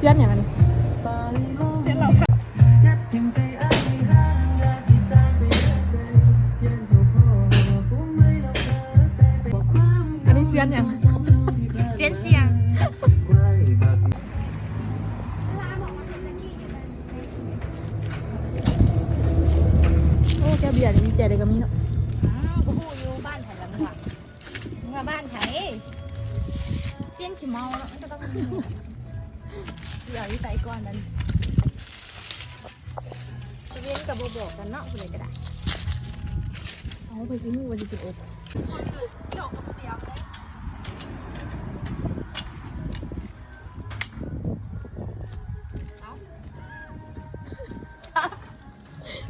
ຽນຫຍັງອັນນີ້? ອັນນີ້ຊຽນຫຍັງ? ຊຽນສ່ຽງ. ໂອ້ ແກ້ວເບຍນີ້ມີແຈກໄດ້ກໍມີເນາະ. ອ້າວ ບໍ່ຮູ້ຢູ່ບ້ານໃຜລະເມືອ ເມືອບ້ານໃຜ. ຊຽນຂີ້ເມົາເນາະ ມັນກໍຕ້ອງມີ. ຊິເອົາຢູ່ໃສກ່ອນບັດນີ້? ຕະເວັນກໍບໍ່ບອກກັນເນາະ ຜູ້ໃດກໍໄດ້. ເອົາ ເພິ່ນຊິຮູ້ວ່າຊິກິນອົບ.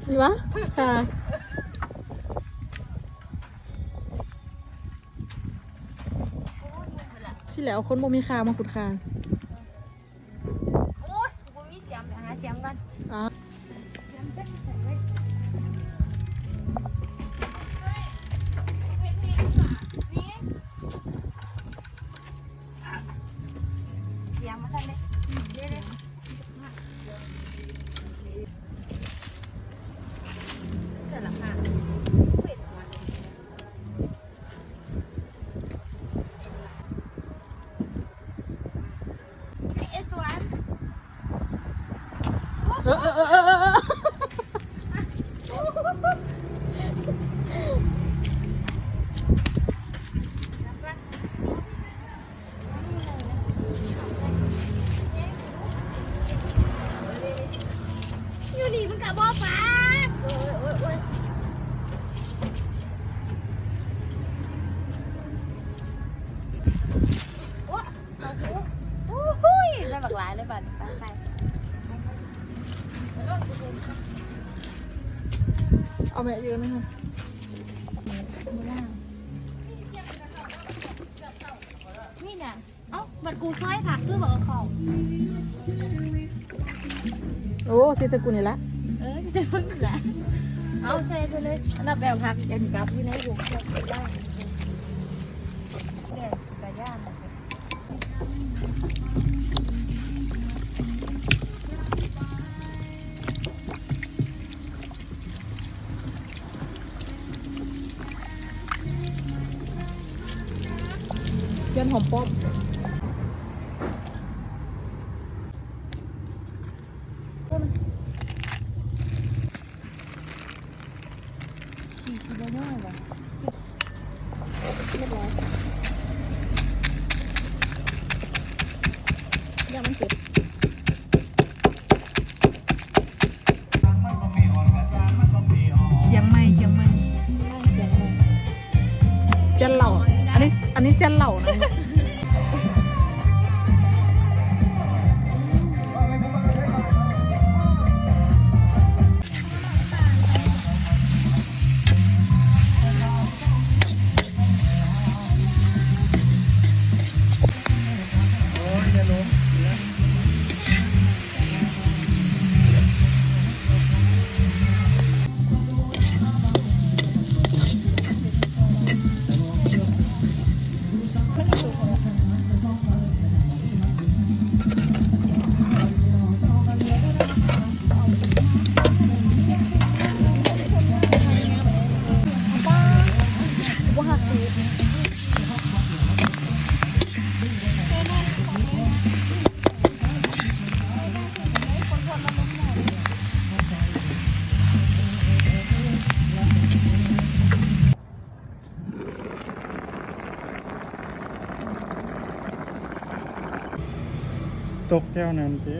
ນີ້ຫວາ ຄ່າ ທີ່ແລ້ວຄົນບໍ່ມີຄ່າມາຂຸດຄ່າ. ໂອ້ຍ ບໍ່ມີສຽມ ໄປຫາສຽມກ່ອນ. ສຽມມາທັນເດ້ ເດ້ ເດ້. ເທື່ອລະຫ້າ. ເອີ ເອີ ເອີ ເອີ ເອີ. ຢູ່ນີ້ມັນກະບໍ່ປາກ. ໂອ້ຍ ໂອ້ຍ ໂອ້ຍ ໂອ້ຍ ໂອ້ຍ ໄດ້ບັກຫຼາຍເລີຍບາດນີ້. ໄປ ໄປ ເອົາແມ່ເຢີນນະ. ນີ້ນະ. ເອົ້າ ບັດກູຊອຍຜັກຄືບໍ່ເອົາເຂົ້າ. ໂອ້ ຊິໃສ່ກູນີ້ລະ. ເອີ ຊິໃສ່ມຶງນີ້ລະ. ເອົາ ໃສ່ໄປເລີຍ. ອັນດັບແບບຜັກ ອັນກັບຢູ່ໃນຫົວເຄື່ອງໄດ້. ແກງກະຍ່າງ. ເດືອນຫອມປ້ອມ. ຂີ່ຊິບໍ່ຍ້ອຍຫວາ? ຮຽບຮ້ອຍ. ຢ້ານມັນເຈັບ. ຄຽງໃໝ່ ຄຽງໃໝ່ ຄຽງໃໝ່. ເສັ້ນເຫຼົ້າ ອັນນີ້ ອັນນີ້ເສັ້ນເຫຼົ້ານະ. ໂອ້ຍ ຢ່າລົງ. ຕົກແຖວນັ້ນຕິ.